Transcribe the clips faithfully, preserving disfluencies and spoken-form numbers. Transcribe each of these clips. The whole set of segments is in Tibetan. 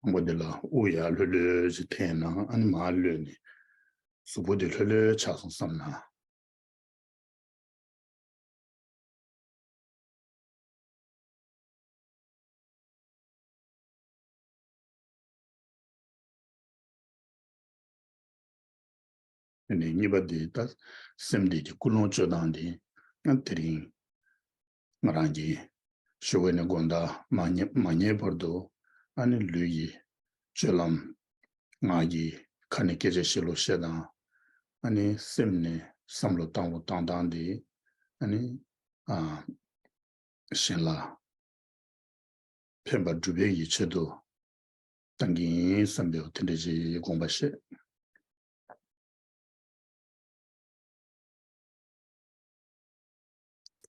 ཁང་པ་འདི་ལ་དབུགས་ཡར་ལྷོད་ལྷོད་ཅིག་འཐེན་ན། ཨ་ནི་མར་ལྷོད་ནས་གཟུགས་པོ་འདི་ལྷོད་ལྷོད་ཆགས་སོང་བསམ་ན། དེ་ནས་གཉིས་པ་འདི་ད་སེམས་འདི་གི་ཀུན་སློང་བཅོས་སྟངས་འདི། ཨ་དེ་རིང་ང་རང་གིས་ཞོགས་ཀས་ནས་དགོང་དག་མ་ཉལ་མ་ཉལ་བར་དུ། ཨ་ནི་ལུས་ཀྱི་སྤྱོད་ལམ། ངག་གིས་ཁ་ནས་སྐད་ཆ་བཤད་ལུགས་བཤད་སྟངས། ཨ་ནི་སེམས་ནས་བསམ་བློ་བཏང་ལུགས་བཏང་སྟངས་འདི། ཨ་ནི་ཨ། གཞན་ལ་ཕན་པ་སྒྲུབ་པའི་ཡིད་ཆེད་དུ་བཏང་གི་ཡིན་བསམ་པའི་དེ་འདྲ་ཞིག་དགོངས་པ་བཞེས།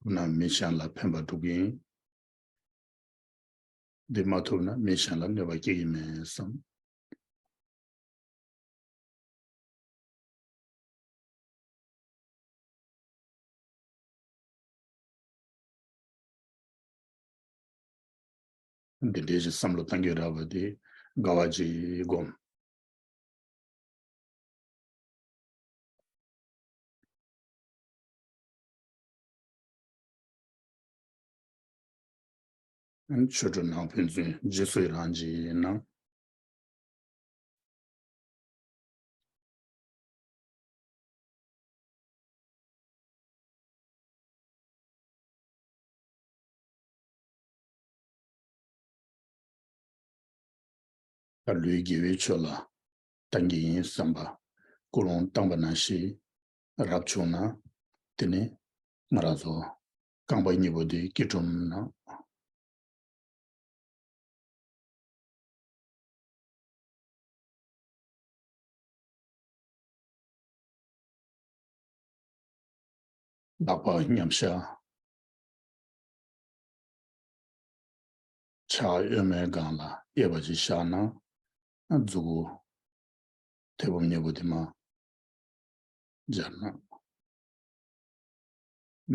ཐུབ་ན་མི་གཞན་ལ་ཕན་པ་སྒྲུབ་ཀྱི་ཡིན། འདི་མ་ཐུབ་ན་མི་གཞན་ལ་གནོད་པ་སྐྱེལ་གྱི་མེད་བསམ། འདི་འདྲའི་ཞིག་བསམ་བློ་གཏང་གི་རག་པ་དེ་དགའ་བ་ཅིག་སྒོམ། ཆོས་གྲོགས་ནང་ཕན་ཚུན་རྗེས་སུ་ཡི་རང་བྱེད་ན། ད་ལུས་དགེ་བའི་ཕྱོགས་ལ་བཏང་གི་ཡིན་བསམ་པ་ཀུན་སློང་བཏང་པ་ནང་བཞིན་རབ་བྱུང་ན། དེ་ནི་ང་རང་ཚོ་རྐང་པ་གཉིས་པོ་དེ་སྐྱིལ་ཀྲུང་ན། ལག་པ་མཉམ་བཞག་ཕྱག་གཡོན་མའི་སྒང་ལ་གཡས་པ་ཅིག་བཞག་ན། མཛུ་གུ་མཐེ་བོང་གཉིས་པོ་དེ་མར་སྦྱར་ན།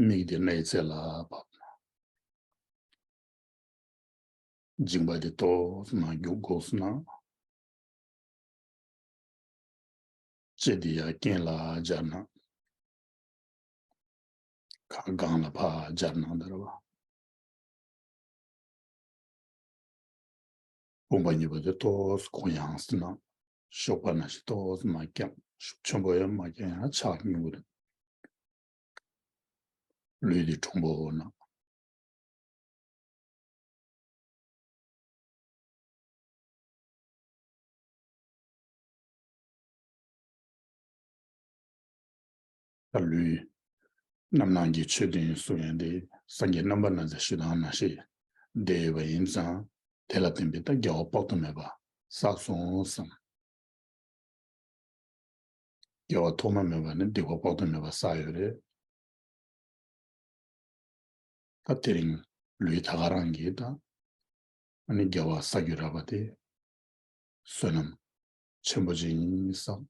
མིག་དེ་སྣའི་རྩེ་ལ་ཕབ་ན། མཇིང་པ་དེ་ཏོག་ཙམ་མར་རྒྱུག་དགོས་སོང་ན། ལྕེ་དེ་ཡར་རྐན་ལ་སྦྱར་ན། ཁ་སྒང་ལ་ཕར་སྦྱར་ན་འདྲ་བ། དཔུང་པ་གཉིས་པོ་དེ་ཏོག་ཙམ་གུ་ཡངས་སུ་ན། གཤོག་པ་ནང་བཞིན་ཏོག་ཙམ་མར་བརྐྱངས། ཤུགས་ཆེན་པོ་ཡང་མ་བརྐྱངས། ཡང་ཕྱག་གཉིས་པོ་དེ། ལུས་དེ་གྲུང་པོ་ན། ད་ལུས་རྣམ་སྣང་གི་མཆོད་རྟེན་གསུང་ཡ་དེ་སངས་རྒྱས་རྣམ་པར་སྣང་མཛད་ཞུ་སྟངས་ནང་བཞིན་བསྡད་ཡོད་པ་ཡིན་ཙང་། དེ་ལ་བརྟེན་པའི་ད་དགེ་བ་དཔག་ཏུ་མེད་པ་བསགས་སོང་བསམ། དགེ་བ་ཐོག་མ་མེད་པ་ནས་སྡིག་པ་དཔག་ཏུ་མེད་པ་བསགས་ཡོད་རེད། ད་དེ་རིང་ལུས་ད་ག་རང་གིས་ད་ཨ་ནི་དགེ་བ་བསགས་རྒྱུ་རག་པ་དེ་བསོད་ནམས་ཆེན་པོ་ཅིག་ཡིན་བསམ།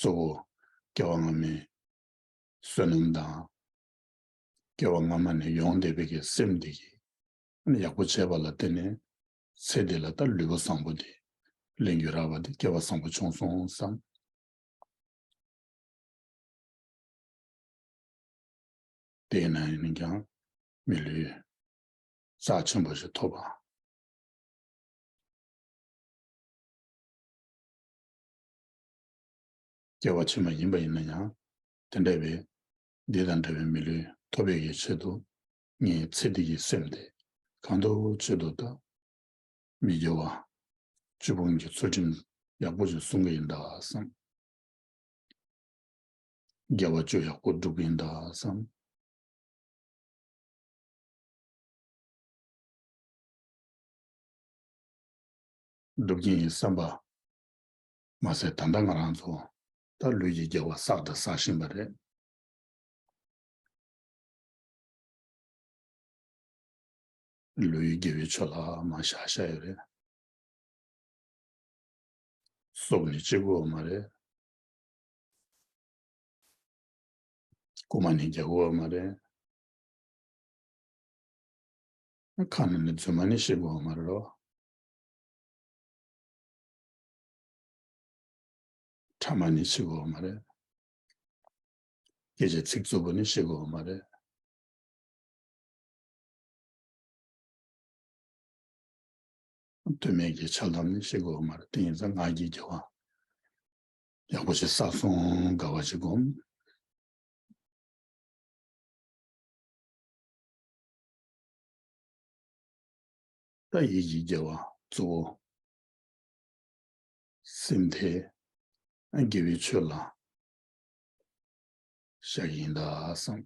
གཙོ་བོ་སྐྱེ་བ་སྔ་མའི་བསོད་ནམས་དང་། སྐྱེ་བ་སྔ་མ་ནས་ཡོང་བསྡད་པའི་གི་སེམས་དེ་གིས་ཡག་པོ་བྱས་པ་ལ་བརྟེན་ནས། ཚེ་འདི་ལ་ད་ལུས་པོ་བཟང་པོ་དེ་ལེན་རྒྱུ་རག་པ་དེ་སྐལ་བ་བཟང་པོ་བྱུང་སོང་བསམ། དེས་ན་ཡིན་ཀྱང་མི་ལུས་རྩ་ཆེན་པོ་ཞིག་ཐོབ་པ། སྐྱེ་བ་ཕྱི་མ་ཡིན་པ་ཡིན་ན་ཡང་། དེ་འདྲ་བའི་འདི་དང་འདྲ་བའི་མི་ལུས་ཐོབ་པའི་གི་ཆེད་དུ། ངས་ཚེ་འདི་གི་སེམས་དེ་གང་ཐུབ་ཅི་ཐུབ་ད། མི་དགེ་བ་བཅུ་སྤོང་གི་ཚུལ་ཁྲིམས་ཡག་པོ་ཞིག་སྲུང་གི་ཡིན་ད་བསམ། དགེ་བ་བཅུ་ཡག་པོ་སྒྲུབ་གི་ཡིན་ད་བསམ། སྒྲུབ་ཀྱི་ཡིན་བསམ་པ་མ་ཟད། ད་ལྟ་ང་རང་ཚོ་ད་ལུས་ཀྱི་དགེ་བ་བསགས་དང་བསགས་བཞིན་པ་རེད། ལུས་དགེ་བའི་ཕྱོགས་ལ་མར་བཞག་བཞག་ཡོད་རེད། སྲོག་ནི་གཅིག་པོ་མ་རེད། རྐུ་མ་ནི་རྒྱག་དགོས་པ་མ་རེད། ཁ་ནས་ནི་རྫུན་མ་ནི་བཤད་དགོས་པ་མ་རེད་རོ། ཕྲ་མ་ནི་བཤད་དགོས་པ་མ་རེད། སྐད་ཆ་ཚིག་རྩུབ་པོ་ནི་བཤད་དགོས་པ་མ་རེད། དོན་མེད་ཀྱི་འཆལ་གཏམ་ནི་བཤད་དགོས་པ་མ་རེད། དེ་ཡིན་ཙང་ངག་གི་དགེ་བ་ཡག་པོ་ཞིག་བསགས་སོང་དགའ་བ་ཞིག་སྒོམ། ད་ཡིད་ཀྱི་དགེ་བ་གཙོ་བོ། སེམས་དེ་དགེ་བའི་ཆོས་ལ་བཞག་གི་ཡིན་ད་བསམ།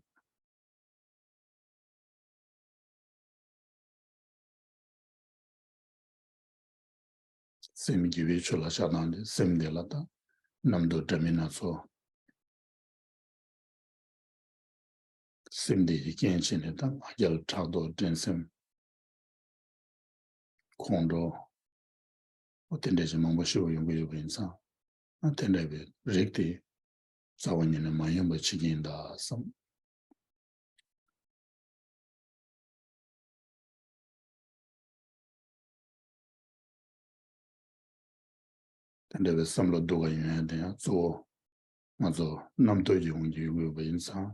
སེམས་དགེ་བའི་ཆོས་ལ་བཞག་སྟངས་དེ་སེམས་དེ་ལ་ད་རྣམ་རྟོག་འདྲ་མིན་སྣ་ཚོགས། སེམས་དེ་ཡི་རྐྱེན་བྱས་ནས་ད་ང་རྒྱལ་ཕྲག་དོག་འགྲན་སེམས། ཁོང་ཁྲོ། འོ་དེ་འདྲ་ཞིག་མང་པོ་ཞིག་ཡོང་གི་ཡོད་པ་ཡིན་ཙང་། ཨ་དེ་འདྲ་བའི་རིགས་དེ་རྩ་བ་ཉིད་ནས་མ་ཡོང་བ་བྱེད་ཀྱི་ཡིན་ད་བསམ། དེ་འདྲ་བའི་བསམ་བློ་སྡུག་ག་ཡོང་ཡ་དེ་ཡང་གཙོ་བོ་ང་ཚོ་རྣམ་རྟོག་གི་དབང་གིས་ཡོང་གི་ཡོད་པ་ཡིན་ཙང་།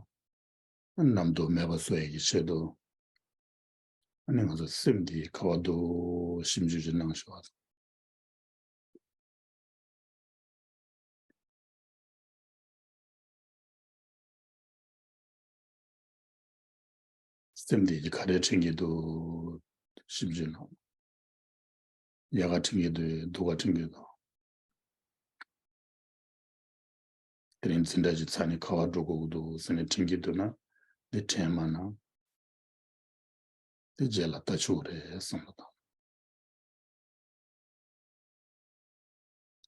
རྣམ་རྟོག་མེད་པ་བཟོ་ཡ་གི་ཆེད་དུ། ཨ་ནི་ང་ཚོ་སེམས་འདི་ག་པར་འདུག་ཞིབ་འཇུག་ཅིག་གནང་ཤོག་ཨ། སེམས་འདི་ག་རེ་དྲན་གྱི་འདུག་ཞིབ་འཇུག་གནང་། ཡག་ག་དྲན་གྱི་འདུག་སྡུག་ག་དྲན་གྱི་འདུག་དེ་རིང་འཛིན་གྲྭ་ཅིག་ཚར་ནས་ག་པར་འགྲོ་དགོས་ཀྱི་འདུག་ཟེར་ནས་དྲན་གྱི་འདུག་ན། འདི་དྲན་མ་གནང་། དེ་རྗེས་ལ་ལྟ་ཆོག་རེད་བསམ་བློ་བཏང་།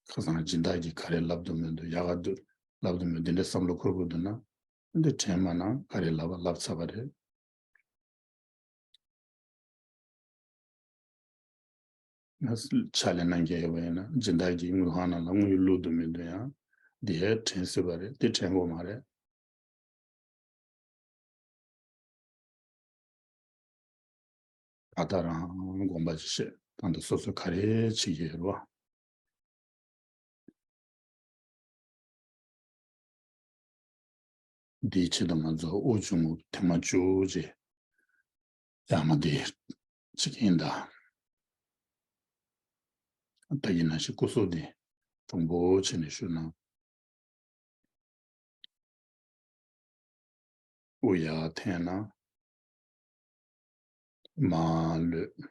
ཁ་སང་སྦྱིན་བདག་གིས་ག་རེ་ལབ་འདུག་མི་འདུག་ཡག་ག་འདུག་ལབ་འདུག་མི་འདུག་འདི་འདྲའི་བསམ་བློ་འཁོར་དགོས་འདུག་ན། འདི་དྲན་མ་གནང་། ག་རེ་ལབ་པ་ལབ་ཚར་བ་རེད། ཕྱག་ལས་གནང་མཁན་ཡོད་པ་ཡིན་ན་སྦྱིན་བདག་གིས་དངུལ་ཁང་ནང་ལ་དངུལ་བླུགས་འདུག་མི་འདུག་ཡང་འདི་ཡང་དྲན་སྲིད་པ་རེད། འདི་དྲན་དགོས་མ་རེད། ད་ལྟ་རང་དགོངས་པ་ཅིག་བཞེས། ད་ལྟ་སོ་སོ་ག་རེ་བྱེད་ཀྱི་ཡོད་རེད་བ། འདིའི་ཆེད་དུ་ང་ཚོ་དབུགས་འབྱུང་རྔུབ་ཐེངས་མ་བཅུ་ཅིག་ཡར་མར་འདི་བྱེད་ཀྱི་ཡིན་ད། ད་ཡིན་ན་ཞིག་སྐུ་གཟུགས་འདི་དྲང་པོ་བྱས་ནས་བཞུགས་ན། དབུགས་ཡར་འཐེན་ན་མར་ལུས།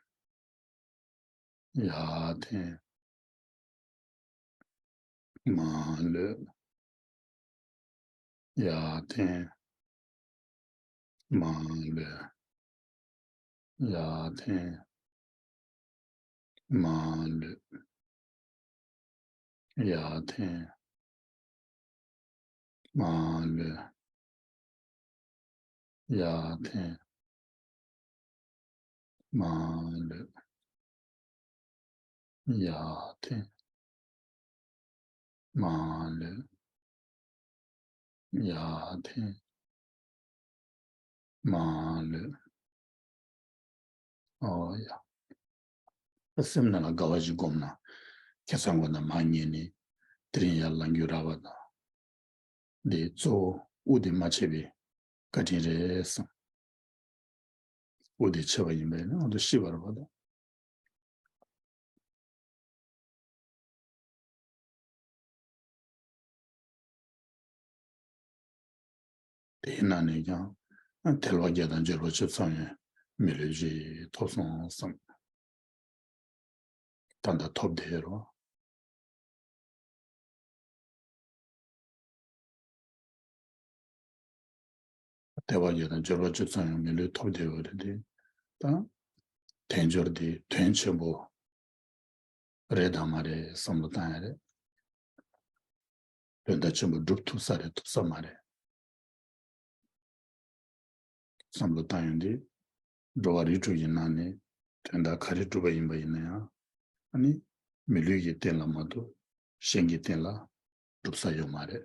ཡར་འཐེན། མར་ལུས། ཡར་འཐེན། མར་ལུས། ཡར་འཐེན། མར་ལུས། ཡར་འཐེན། མར་ལུས། ཡར་འཐེན། མར་ལུས། ཡར་འཐེན། མར་ལུས། ཡར་འཐེན། མར་ལུས། ཨོ་ཡ། སེམས་ནང་ལ་དགའ་བ་ཞིག་སྒོམ་ན། ཁ་སང་དགོང་དག་མར་ཉལ་ནས་དེ་རིང་ཡར་ལངས་རྒྱུ་རག་པ་དང་། འདི་གཙོ་བོ་དབུགས་འདི་མ་ཆད་པའི་བཀའ་དྲིན་རེད་བསམ། དབུགས་འདི་ཆད་པ་ཡིན་པས་ན་འོ་དེ་ཤི་བར་བ་དང་། དེའི་ནང་ནས་ཀྱང་ཐལ་བ་བརྒྱད་དང་འབྱོར་པ་བཅུ་ཚང་བའི་མི་ལུས་ཅིག་ཐོབ་སོང་བསམ། ད་ལྟ་ཐོབ་བསྡད་རོ། ཐལ་བ་བརྒྱད་དང་འབྱོར་པ་བཅུ་ཚང་ཡང་མི་ལུས་ཐོབ་བསྡད་ཡོད་རེད་དེ། ད་དལ་འབྱོར་དེ་དོན་ཆེན་པོ་རེད་དང་མ་རེད་བསམ་བློ་བཏང་ཡ་རེད། དོན་དག་ཆེན་པོ་སྒྲུབ་ཐུབ་ས་རེད་ཐུབ་ས་མ་རེད། བསམ་བློ་བཏང་ཡོང་དུས། འགྲོ་བ་རིགས་དྲུག་གི་ནང་ནས་དོན་དག་ག་རེ་སྒྲུབ་པ་ཡིན་པ་ཡིན་ན་ཡང་། ཨ་ནི་མི་ལུས་ཀྱི་སྟེང་ལ་མ་གཏོགས་གཞན་གྱི་སྟེང་ལ་སྒྲུབ་ས་ཡོད་མ་རེད།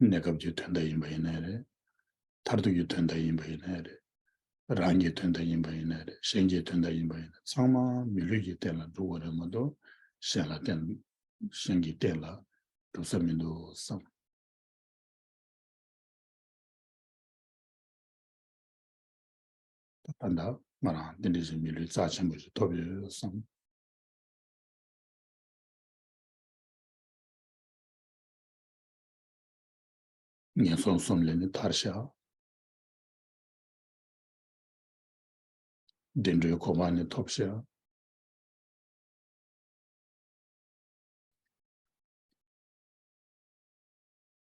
གནས་སྐབས་ཀྱི་དོན་དག་ཡིན་པ་ཡིན་ནའི་རེད། མཐར་ཐུག་གི་དོན་དག་ཡིན་པ་ཡིན་ནའི་རེད། རང་གི་དོན་དག་ཡིན་པ་ཡིན་ནའི་རེད། གཞན་གྱི་དོན་དག་ཡིན་པ་ཡིན་ན་ཚང་མ་མི་ལུས་ཀྱི་རྟེན་ལ་སྒྲུབ་དགོས་རེད་མ་གཏོགས་གཞན་ལ་རྟེན། གཞན་གྱི་རྟེན་ལ་སྒྲུབ་ས་མི་འདུག་བསམ། ད་ལྟ་ང་རང་འདི་འདྲ་ཞིག་མི་ལུས་རྩ་ཆེན་པོ་ཞིག་ཐོབ་ཡོད་བསམ། ངན་སོང་གསུམ་ལས་ནི་ཐར་ཤག་བདེ་འགྲོའི་གོ་འཕང་ནི་ཐོབ་ཤག་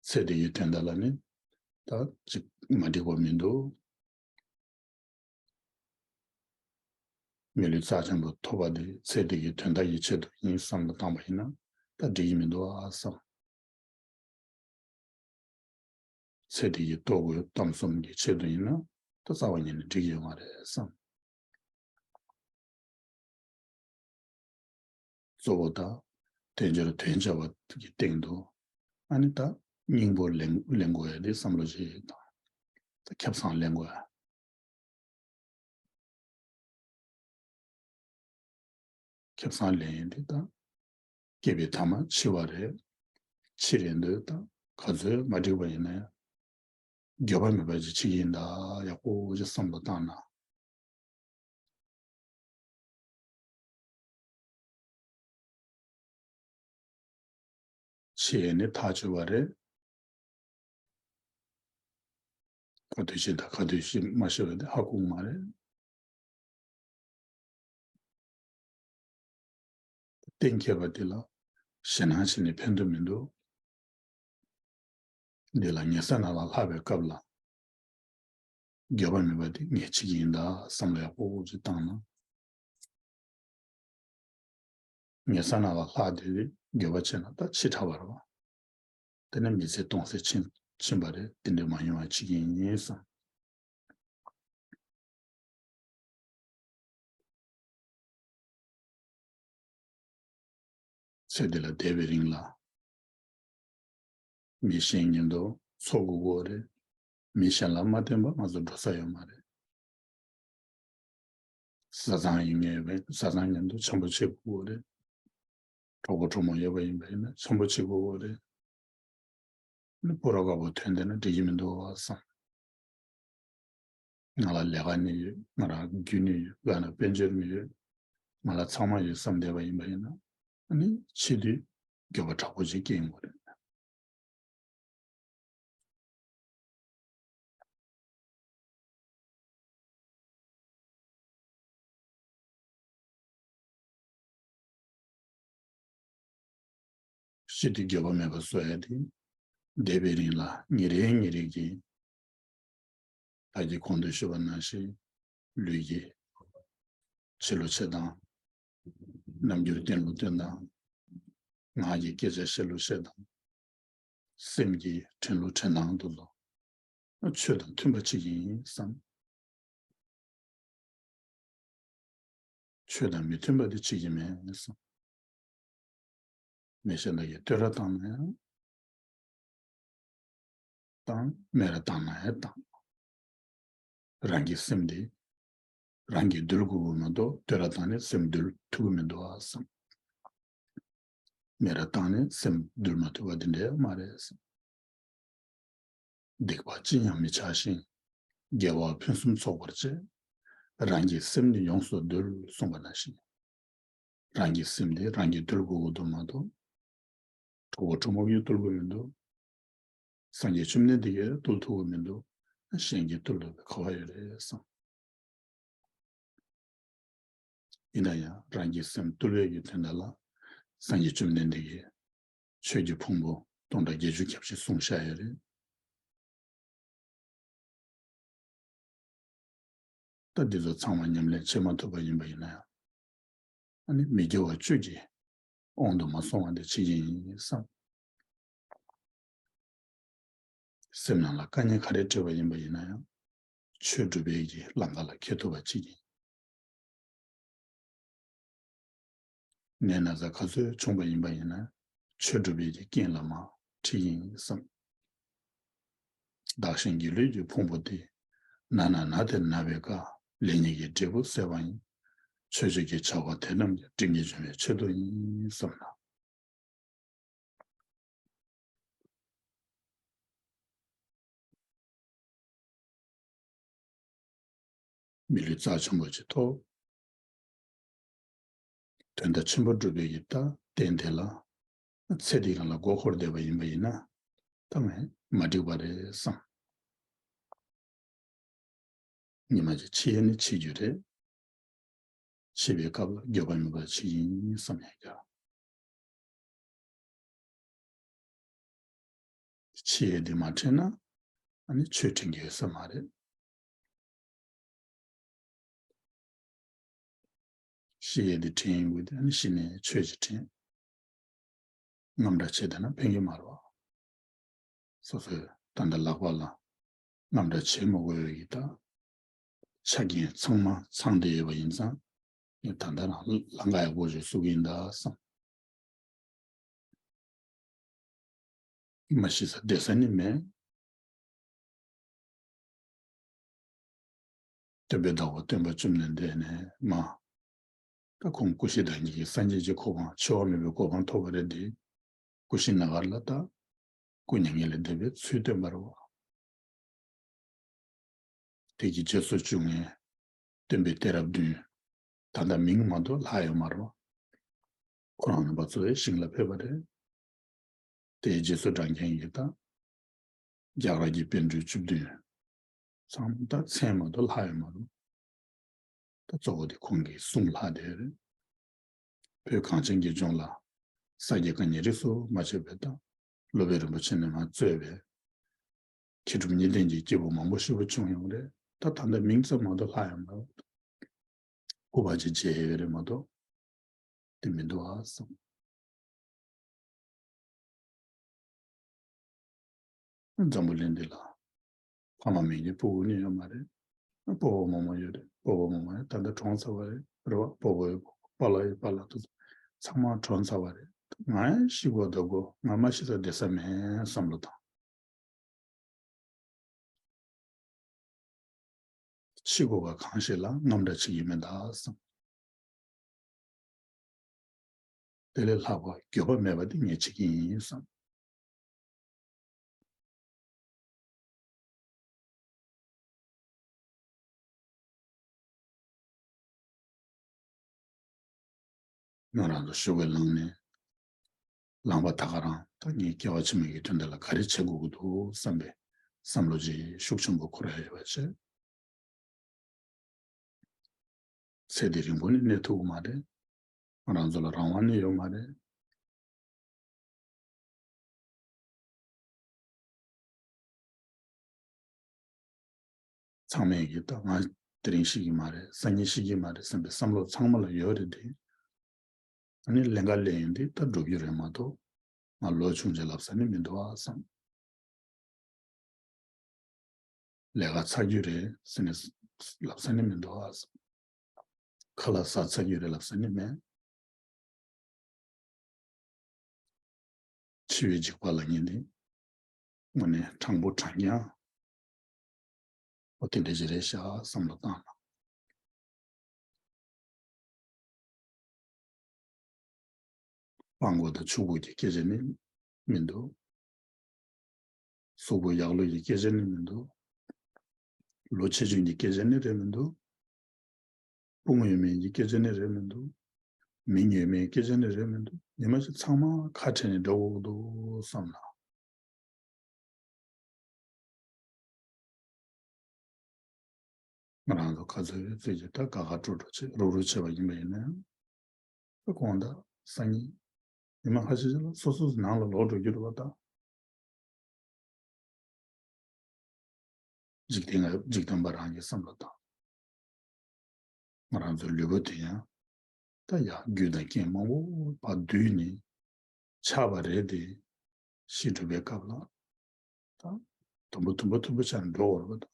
ཚེ་འདི་ཡི་དོན་དག་ལ་ནི་ད་ཅིག་མ་འགྲིག་པ་མི་འདུག་མི་ལུས་རྩ་ཆེན་པོ་ཐོབ་པ་འདི་ཚེ་འདི་ཡི་དོན་དག་གི་ཆེད་དུ་ཡིན་བསམ་བློ་བཏང་པ་ཡིན་ན་ད་འགྲིག་གི་མི་འདུག་ཨ་བསམ། ཚེ་འདི་ཡི་ལྟོ་གོས་གཏམ་གསུམ་གྱི་ཆེད་དུ་ཡིན་ན་ད་རྩ་བ་ཉིད་ནས་འགྲིག་ཡོད་མ་རེད་བསམ། གཙོ་བོ་ད་དལ་འབྱོར་དོན་བྱ་བ་གི་སྟེང་དུ་ཨ་ནི་ད་སྙིང་པོ་ལེན་ལེན་དགོས་ཡ་དེ་བསམ་བློ་ཞིག་དང་། ད་ཁེ་བཟང་ལེན་དགོས་ཡ། ཁེ་བཟང་ལེན་ཡ་དེ་ད་སྐྱེས་པའི་ཐ་མ་འཆི་བ་རེད། འཆི་རན་དུས་ད་ག་ཚོད་མ་འགྲིག་པ་ཡིན་ན་ཡང་འགྱོད་པ་མེད་པ་ཅིག་བྱེད་ཀྱི་ཡིན་ད། ཡག་པོ་ཅིག་བསམ་བློ་བཏང་ན། འཆི་ཡས་ནི་ཐག་ཆོད་པ་རེད། ག་དུས་ཤི་དང་ག་དུས་ཤི་མ་ཤི་བ་དེ་ཧ་གོ་གི་མ་རེད། གཏན་འཁེལ་བ་དེ་ལ་ཞེད་སྣང་བྱས་ནས་ཕན་ཐོགས་མི་འདུག་འདི་ལ་ཉལ་ས་ནང་ལ་ལྷག་པའི་སྐབས་ལ་འགྱོད་པ་མེད་པ་དེ་ངས་བྱེད་ཀྱི་ཡིན་ད་བསམ་བློ་ཡག་པོ་ཅིག་བཏང་ན། ཉལ་ས་ནང་ལ་ལྷག་དེ་འགྱོད་པ་བྱས་ན་ད་འཆི་དྲགས་པ་རེད་བ། དེ་ནས་མི་ཚེ་སྟོང་ཟད་ཕྱིན་ཕྱིན་པ་རེད། དེ་འདྲ་མ་ཡོང་བ་བྱེད་ཀྱི་ཡིན་བསམ། ཚེ་འདི་ལ་བསྡད་པའི་རིང་ལ་མི་གཞན་ཉིད་དུ་འཚོ་དགོས་ཀྱི་ཡོད་རེད། མི་གཞན་ལ་མ་བརྟེན་པ་ང་ཚོ་འགྲོ་ས་ཡོད་མ་རེད། བཟའ་ཚང་ཡིན་ངེས་པས་བཟའ་ཚང་ཉིད་དུ་འཆམ་པོ་བྱེད་དགོས་ཀྱི་ཡོད་རེད། གྲོགས་པོ་གྲོགས་མོ་ཡོད་པ་ཡིན་པ་ཡིན་ན་འཆམ་པོ་བྱེད་དགོས་ཀྱི་ཡོད་རེད། ནི་སྤོ་རོགས་དཀར་པོ་ཐོན་བསྡད་ན་འགྲིག་གི་མི་འདུག་བསམ། ང་ལ་ལས་ཀ་ནི་ཡོད། ང་རང་རྒྱུ་ནི་ཡོད། ང་ལ་དཔལ་འབྱོར་ནི་ཡོད། ང་ལ་ཚང་མ་ཡོད་བསམ་བསྡད་པ་ཡིན་པ་ཡིན་ན་ཨ་ནི་འཆི་དུས་འགྱོད་པ་དྲག་པོ་ཅིག་སྐྱེ་ཡོང་གི་རེད། ཤི་དུས་འགྱོད་པ་མེད་པ་བཟོ་ཡ་དེ། འདས་པའི་རིང་ལ་ཉིན་རེ་ཉིན་རེ་གི་ད་གིན་གོང་དུ་ཞུས་པ་ནང་བཞིན་ལུས་ཀྱི་བྱེད་ལུགས་བྱེད་སྟངས། རྣམ་འགྱུར་བསྟན་ལུགས་སྟོན་སྟངས། ངག་གི་སྐད་ཆ་བཤད་ལུགས་བཤད་སྟངས། སེམས་ཀྱི་དྲན་ལུགས་དྲན་སྟངས་དེ་ཚོ་ཆོས་དང་མཐུན་པ་བྱེད་ཀྱི་ཡིན་བསམ། ཆོས་དང་མི་མཐུན་པ་དེ་བྱེད་ཀྱི་མེད་བསམ། མི་གཞན་དག་གིས་བསྟོད་ར་བཏང་ན་ཡང་བཏང་། སྨད་ར་བཏང་ན་ཡང་བཏང་། རང་གི་སེམས་དེ་རང་གིས་འདུལ་དགོས་ཀྱི་མ་གཏོགས་བསྟོད་ར་བཏང་ནས་སེམས་འདུལ་ཐུབ་ཀྱི་མི་འདུག་ཨ་བསམ། སྨད་ར་བཏང་ནས་སེམས་འདུལ་མ་ཐུབ་པ་དེ་འདྲ་མ་རེད་བསམ། སྡིག་པ་ཅི་ཡང་མི་བྱ་ཞིང་། དགེ་བ་ཕུན་སུམ་ཚོགས་པར་སྤྱད། རང་གི་སེམས་ནི་ཡོངས་སུ་འདུལ་གསུངས་པ་ནང་བཞིན། རང་གི་སེམས་དེ་རང་གིས་འདུལ་དགོས་ཀྱི་འདུག་མ་གཏོགས། གྲོགས་པོ་གྲོགས་མོ་གིས་འདུལ་དགོས་མི་འདུག། སངས་རྒྱས་བཅོམ་ལྡན་འདས་ཀྱིས་འདུལ་ཐུབ་ཀྱི་མི་འདུག། གཞན་གྱིས་འདུལ་ཐུབ་པའི་ག་བ་ཡོད་རེད་བསམ། ཡིན་ན་ཡང་རང་གི་སེམས་འདུལ་བའི་གི་དོན་དག་ལ་སངས་རྒྱས་བཅོམ་ལྡན་འདས་ཀྱིས་ཆོས་ཀྱི་ཕུང་པོ་སྟོང་ཕྲག་བརྒྱད་ཅུ་གྱ་བཞི་གསུངས་བཞག་ཡོད་རེད། ད་འདི་ཚོ་ཚང་མ་ཉམས་ལེན་བྱེད་མ་ཐུབ་པ་ཡིན་པ་ཡིན་ན་ཡང་། ཨ་ནི་མི་དགེ་བ་བཅུ་གི་དབང་དུ་མ་སོང་བ་འདི་བྱེད་ཀྱི་ཡིན་བསམ། སེམས་ནང་ལ་དཀའ་ངལ་ག་རེ་འཕྲད་པ་ཡིན་པ་ཡིན་ན་ཡང་། ཆོས་སྒྲུབ་པའི་གི་ལམ་ཁ་ལ་འཁྱེར་ཐུབ་པ་བྱེད་ཀྱི་ཡིན། ནད་ན་ཚ་ག་ཚོད་བྱུང་བ་ཡིན་པ་ཡིན་ན་ཆོས་སྒྲུབ་པའི་གི་རྐྱེན་ལ་མ་ཁྲིད་ཀྱི་ཡིན་བསམ། བདག་གཞན་སྒྱུ་ལུས་ཀྱི་ཕུང་པོ་འདི། ན་ན་ན་སྟེ་ན་བའི་ཀ་ལས་ཉིད་ཀྱི་འབྲས་བུ་སད་པ་ཡིན། ཆོས་སྤྱོད་ཀྱི་བྱ་བ་དེ་རྣམས་ཀྱང་དྲིན་གྱིས་འཇོམས་པའི་ཆེད་དུ་ཡིན་བསམ་ལ། མི་ལུས་རྩ་ཆེན་པོ་ཅིག་ཐོབ། དོན་དག་ཆེན་པོ་སྒྲུབ་པའི་ཡིད་དང་རྟེན་དེ་ལ་ཚེ་འདི་རང་ལ་མགོ་འཁོར་བསྡད་པ་ཡིན་པ་ཡིན་ན་ད་ངས་མ་འགྲིག་པ་རེད་བསམ། ཉི་མ་གཅིག་འཆི་ཡས་ནི་འཆི་རྒྱུ་རེད། འཆི་བའི་སྐབས་ལ་འགྱོད་པ་མེད་པར་འཆི་ཡིན་བསམ་ཡང་བསྐྱར། འཆི་ཡས་འདི་མ་དྲན་ན་ཨ་ནི་ཆོས་དྲན་གྱི་ཡོད་ས་མ་རེད། ཤི་ཡས་འདི་དྲན་ཡོང་གི་དེ་ཨ་ནི་ཤི་ནས་ཆོས་ཅིག་དྲན། རྔམ་དྲག་བྱས་བསྡད་ན་ཕན་གྱི་མ་རེད་བ། སོ་སོའི་ད་ལྟ་ལག་པ་ལ་རྔམ་དྲག་བྱེད་མ་དགོས་ཡོད་ཀྱི་ད། ཆ་རྐྱེན་ཚང་མ་ཚང་བསྡད་ཡོད་པ་ཡིན་ཙང་ངས་ད་ལྟ་རང་ལམ་ཁ་ཡག་པོ་ཞིག་བཟོ་གི་ཡིན་ད་བསམ། མ་ཤི་ས་བསྡད་ས་ནི་མེད། སྟོན་པའི་བདག་པོ་སྟོན་པ་བཅོམ་ལྡན་འདས་ནས་མ། ད་ཁོང་སྐུ་བཞི་དང་གཉིས་ཀྱི་སངས་རྒྱས་ཀྱི་གོ་འཕང་འཆི་བ་མེད་པའི་གོ་འཕང་ཐོབ་པ་རེད་དེ། སྐུ་བཞི་ནམ་མཁའ་ལ་ད། སྐུ་མྱ་ངན་ལས་འདས་པའི་ཚུལ་སྟོན་པ་རེད་བ། དེ་གི་རྗེས་སུ་འཇུག་མཁན་སྟོན་པའི་གཏད་རབས་བདུན། ད་ལྟ་མིང་མ་གཏོགས་ལྷག་ཡོད་མ་རེད། ཁོ་རང་རྣམ་པ་ཚོ་ཡི་ཞིང་ལ་ཕེབས་པ་རེད། དེའི་རྗེས་སུ་འབྲང་མཁན་གྱི་ད། རྒྱ་གར་གྱི་པཎ་གྲུབ་བཅུ་བདུན། ཚང་མ་ད་མཚན་མ་གཏོགས་ལྷག་ཡོད་མ་རེད། ད་གཙོ་བོ་དེ་ཁོང་གི་གསུང་ལྷག་དེ་རེད། བོད་གངས་ཅན་གྱི་ལྗོངས་ལ་ས་དགེ་བཀའ་རྙིང་རིས་སུ་མ་ཆད་པའི་ད་སློབ་དཔོན་རིན་པོ་ཆེ་ནས་མར་གཙོས་པའི་མཁས་གྲུབ་གཉིས་ལྡན་གྱི་སྐྱེས་བུ་མང་པོ་ཞིག་བྱུང་ཡོང་རེད། ད་ད་ལྟ་མིང་ཙམ་མ་གཏོགས་ལྷག་ཡོད་མ་རེད། སྐུ་པར་ཅིག་མཇལ་ཡོད་རེད་མ་གཏོགས་དེ་མི་འདུག་ཨ་བསམ། འཛམ་བུ་གླིང་འདི་ལ་ཕ་མ་མེད་མཁན་སྤུ་གུ་ནི་ཡོད་མ་རེད། སྤོ་བོ་རྨོ་མོ་ཡོད་རེད། སྤོ་བོ་རྨོ་མོ་ཡང་ད་ལྟ་གྲོངས་ཚར་བ་རེད། རེད་བ། སྤོ་བོ་ཡོད། པཱ་ལགས་ཡོད། པཱ་ལགས་དེ་ཚོ་ཚང་མ་གྲོངས་ཚར་བ་རེད། ང་ཡང་ཤི་དགོས་འདུག་གོ། ང་མ་ཤི་ས་བསྡད་ས་མེད་བསམ་བློ་བཏང་། འཆི་དགོས་པ་གང་ཞིག་ལ་རྔམ་དྲག་བྱེད་ཀྱི་མེད་ད་བསམ། དེ་ལས་ལྷག་པ་འགྱོད་པ་མེད་པ་དེ་ངས་བྱེད་ཀྱི་ཡིན་བསམ། ང་རང་ཚོ་ཤོག་གུ་བླངས་ནས་བླངས་པ་ད་ག་རང་ད་ངས་སྐྱེ་བ་ཕྱི་མ་གི་དོན་དག་ལ་ག་རེ་བྱེད་དགོས་ཀྱི་འདུག་བསམ་པའི་བསམ་བློ་ཅིག་ཤུགས་ཆེན་པོ་འཁོར་ཡ་ཡོད་པ་བྱས། ཚེ་འདི་རིང་པོ་ནི་གནས་ཐུབ་ཀྱི་མ་རེད། ང་རང་ཚོ་ལ་རང་དབང་ནི་ཡོད་མ་རེད། ཚང་མས་ཀྱི་ད་ང་དེ་རིང་ཤི་གི་མ་རེད། སང་ཉིན་ཤི་གི་མ་རེད་བསམ་པའི་བསམ་བློ་ཚང་མ་ལ་ཡོད་རེད་དེ། ཨ་ནི་ལས་ཀ་ལས་ཡོང་དུས་ད་འགྲོ་རྒྱུ་རེད་མ་གཏོགས་ང་ལོ་ཆུང་ཆེ་ལབ་ས་ནི་མི་འདུག་ཨ་བསམ། ལས་ཀ་ཚར་རྒྱུ་རེད་ཟེར་ནས་ལབ་ས་ནི་མི་འདུག་ཨ་བསམ། ཁ་ལག་ཟ་ཚར་རྒྱུ་རེད་ལབ་ས་ནི་མེད། འཆི་བའི་འཇིགས་པ་ལ་ངེས་ཏེ། དངོས་གནས་དྲང་པོ་དྲང་རྐྱང་། འོ་དེ་འདྲ་ཞིག་རེད་ཤག་བསམ་བློ་བཏང་ན། སྤྲང་པོ་དང་ཕྱུག་པོ་གི་སྐད་ཆ་ནི་མི་འདུག་གཟུགས་པོ་ཡག་ལོས་ཀྱི་སྐད་ཆ་ནི་མི་འདུག་ལོ་ཆེ་ཆུང་གི་སྐད་ཆ་ནི་རེད་མི་འདུག་དཔུང་ཡོད་མེད་ཀྱི་སྐད་ཆ་ནི་རེད་མི་འདུག་མིང་ཡོད་མེད་སྐད་ཆ་ནི་རེད་མི་འདུག་ཉི་མ་ཞིག་ཚང་མ་ཁ་བྲལ་ནས་འགྲོ་དགོས་ཀྱི་འདུག་བསམ་ལ། ང་རང་ཚོ་ག་ཚོད་ཡོད་ཚད་ཀྱི་ད་དགའ་དགའ་སྤྲོ་སྤྲོ་བྱེད་རུག་རུག་བྱེད་པ་ཡིན་པ་ཡིན་ན་ཡང་། དགོང་དག་སང་ཉིན་ཉི་མ་ཁ་ཤས་ཤིག་ལ་སོ་སོ་སོའི་ནང་ལ་ལོག་འགྲོ་རྒྱུ་རེད་པ་ད། འཇིག་རྟེན་ལ་འཇིག་རྟེན་པ་རང་གི་བསམ་བློ་བཏང་། ང་རང་ཚོའི་ལུས་པོ་དེ་ཡང་ད་ཡང་རྒྱུ་དང་རྐྱེན་མང་པོ་བར་བསྡུས་ནས་ཆགས་པ་རེད་དེ། ཤི་འགྲོ་བའི་སྐབས་ལ་ད་དུམ་བུ་དུམ་བུ་དུམ་བུ་ཆགས་ནས་འགྲོ་བར་བ་དང་།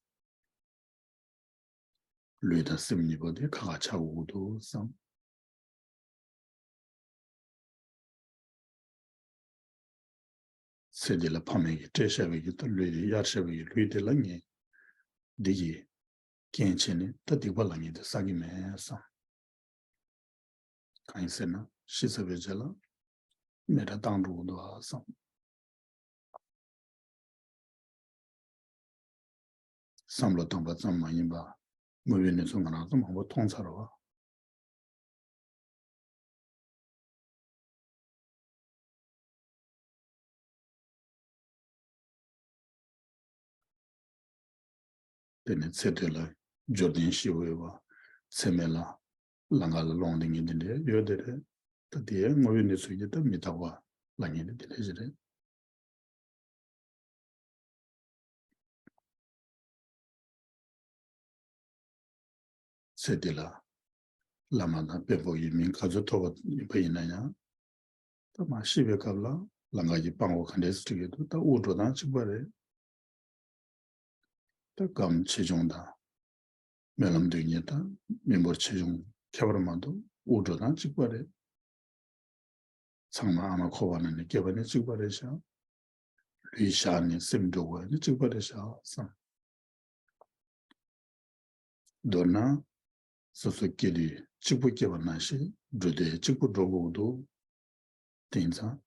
ལུས་དང་སེམས་གཉིས་པོ་དེ་ཁ་ཁ་ཆགས་དགོས་ཀྱི་འདུག་བསམ། ཚེ་འདི་ལ་ཕ་མས་ཀྱིས་སྤྲད་བཞག་པའི་གི་ད་ལུས་འདི་གཡར་བཞག་པའི་གི་ལུས་འདི་ལ་ངས་འདི་གི་རྐྱེན་བྱས་ནས་ད་སྡིག་པ་ལབ་མཁན་དེ་བསག་གི་མེད་བསམ། གང་ཡིན་ཟེར་ན་ཤི་ཚར་བའི་རྗེས་ལ་མེ་སྲེག་བཏང་འགྲོ་གི་འདུག་ཨ་བསམ། བསམ་བློ་བཏང་པ་ཙམ་མ་ཡིན་པ་དངོས་པོའི་གནས་ཚུལ་ང་རང་ཚོ་མང་པོ་མཐོང་ཚར་བ། དེ་ནས་ཚེ་སྟོད་ལ་འབྱོར་ལྡན་ཞེ་པོ་ཡོད་པ། ཚེ་སྨད་ལ་ལང་ཀ་ལ་ལོག་འདི་ངན་འདི་འདྲ་ཡོད་དེ་རེད། ད་དེའི་དངོས་པོའི་གནས་ཚུལ་གྱི་ད་མི་རྟག་པ་ལབ་མཁན་དེ་འདི་འདྲ་ཞིག་རེད། ཚེ་འདི་ལ་བླ་མ་དང་དཔོན་པོ་ཡི་མིང་ག་ཚོད་ཐོབ་པ་ཡིན་པ་ཡིན་ན་ཡང་། ད་མ་ཤི་བའི་སྐབས་ལ་ལང་ཀ་གི་སྤྲང་པོ་ག་འདྲས་སེ་འགྲིག་གི་འདུག་ད་དབུགས་འགྲོ་སྟངས་གཅིག་པ་རེད། ད་སྐམ་ཆེ་ཆུང་དང་། སྨོན་ལམ་འདོན་མཁན་དང་མི་འབོར་ཆེ་ཆུང་ཁྱད་པར་མ་གཏོགས་དབུགས་འགྲོ་སྟངས་གཅིག་པ་རེད། ཚང་མ་ཨ་མ་ཁོག་པ་ནང་ནས་སྐྱེས་པ་ནི་གཅིག་པ་རེད་ཤག་ལུས་བཞག་ནས་སེམས་འགྲོ་དགོས་ནི་གཅིག་པ་རེད་ཤག་བསམ། མདོར་ན། སོ་སོ་སྐྱེ་དུས་གཅིག་པུ་སྐྱེས་པ་ནང་བཞིན་འགྲོ་དུས་གཅིག་པུ་འགྲོ་དགོས་འདུག་དེ་ཡིན་ཙང་།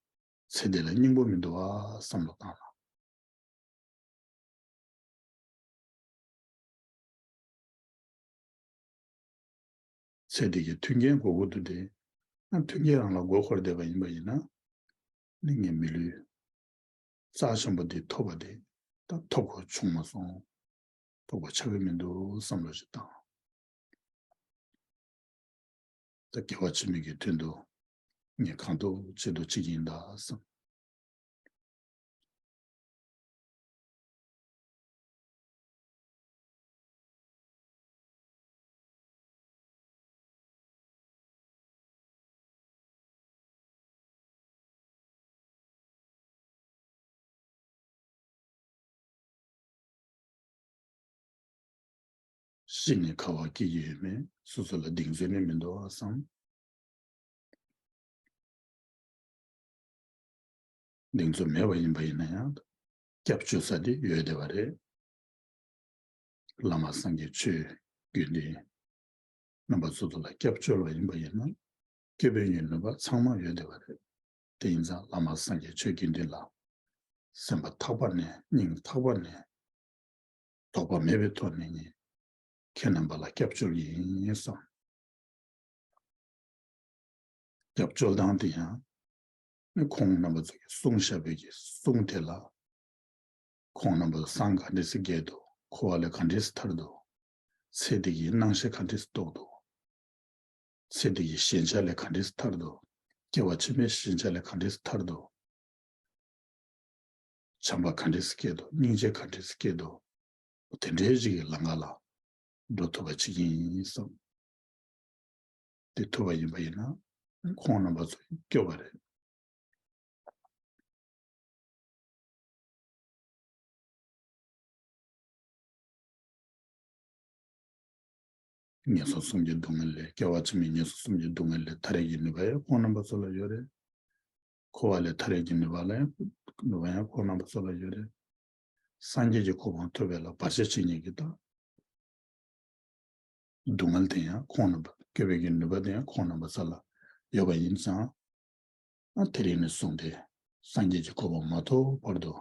ཚེ་འདི་ལ་སྙིང་པོ་མི་འདུག་ཨ་བསམ་བློ་བཏང་ལ། ཚེ་འདི་གི་མཐུན་རྐྱེན་དགོས་ཀྱི་འདུག་སྟེ། ཨ་མཐུན་རྐྱེན་རང་ལ་མགོ་འཁོར་བསྡད་པ་ཡིན་པ་ཡིན་ན། ནི་ངའི་མི་ལུས་རྩ་ཆེན་པོ་འདི་ཐོབ་པ་དེ་ད་ཐོབ་གོ་བྱུང་མ་སོང་། ཐོབ་གོ་ཆགས་ཀྱི་མི་འདུག་བསམ་བློ་ཞིག་བཏང་། ད་སྐྱེ་བ་ཕྱི་མའི་གི་དོན་དུ་ངས་གང་ཐུབ་ཅི་ཐུབ་བྱེད་ཀྱི་ཡིན་ད་བསམ། ཤི་ནས་ཁ་བ་སྐྱེ་གི་ཡོད་མེད་སོ་སོ་ལ་གདེང་ཚོད་ནི་མི་འདུག་བསམ། གདེང་ཚོད་མེད་པ་ཡིན་པ་ཡིན་ན་ཡང་། སྐྱབས་བཅོལ་ས་དེ་ཡོད་བསྡད་པ་རེད། བླ་མ་སངས་རྒྱས་ཆོས་དགེ་འདུན་རྣམ་པ་སོ་སོ་ལ་སྐྱབས་བཅོལ་བ་ཡིན་པ་ཡིན་ན། སྐྱོབ་པའི་ཡོན་ནུས་པ་ཚང་མ་ཡོད་བསྡད་པ་རེད། དེ་ཡིན་ཙང་བླ་མ་སངས་རྒྱས་ཆོས་དགེ་འདུན་ལ་སེམས་པ་ཐག་པ་ནས་སྙིང་ཐག་པ་ནས་དོགས་པ་མེད་པའི་ཐོག་ནས་ངས་ཁྱེད་རྣམ་པ་ལ་སྐྱབས་བཅོལ་གྱི་ཡིན་བསམ། སྐྱབས་བཅོལ་སྟངས་དེ་ཡང་ཁོང་རྣམ་པ་ཚོ་གིས་གསུངས་བཞག་པའི་གི་གསུང་དེ་ལ། ཁོང་རྣམ་པ་སངས་ག་འདྲས་སེ་རྒྱས་འདུག་འཁོར་བ་ལས་ག་འདྲས་སེ་ཐར་འདུག་ཚེ་འདི་གི་སྣང་ཤས་ག་འདྲས་སེ་རྟོགས་འདུག་ཚེ་འདི་གི་ཞེན་ཆགས་ལས་ག་འདྲས་སེ་ཐར་འདུག་སྐྱེ་བ་ཕྱི་མའི་ཞེན་ཆགས་ལས་ག་འདྲས་སེ་ཐར་འདུག་བྱམས་པ་ག་འདྲས་སེ་སྐྱེ་འདུག་སྙིང་རྗེ་ག་འདྲས་སེ་སྐྱེ་འདུག་དེ་འདྲའི་ཞིག་གི་ལམ་ཁ་ལ་འགྲོ་ཐུབ་པ་བྱེད་ཀྱི་ཡིན་བསམ། དེ་ཐུབ་པ་ཡིན་པ་ཡིན་ན་ཁོང་རྣམ་པ་ཚོ་སྐྱོབ་པ་རེད། ངན་སོང་གསུམ་གྱི་སྡུག་བསྔལ་ལས་སྐྱེ་བ་ཕྱི་མའི་ངན་སོང་གསུམ་གྱི་སྡུག་བསྔལ་ལས་ཐར་ཡས་ཀྱི་ནུས་པ་ཡང་ཁོང་རྣམ་པ་ཚོ་ལ་ཡོད་རེད། འཁོར་བ་ལས་ཐར་ཡས་ཀྱི་ནུས་པ་ལ་ཡང་ནུས་པ་ཡང་ཁོང་རྣམ་པ་ཚོ་ལ་ཡོད་རེད། སངས་རྒྱས་ཀྱི་གོ་འཕང་ཐོབ་པའི་ལ་བར་ཆད་བྱེད་མཁན་གྱི་ད། སྡུག་བསྔལ་དེ་ཡང་ཁོང་རྣམ་པ་སྐྱོབ་པའི་གི་ནུས་པ་དེ་ཡང་ཁོང་རྣམ་པ་ཚོ་ལ་ཡོད་པ་ཡིན་ཙང་། ཨ་དེ་རིང་ནས་བཟུང་སྟེ་སངས་རྒྱས་ཀྱི་གོ་འཕང་མ་ཐོབ་བར་དུ་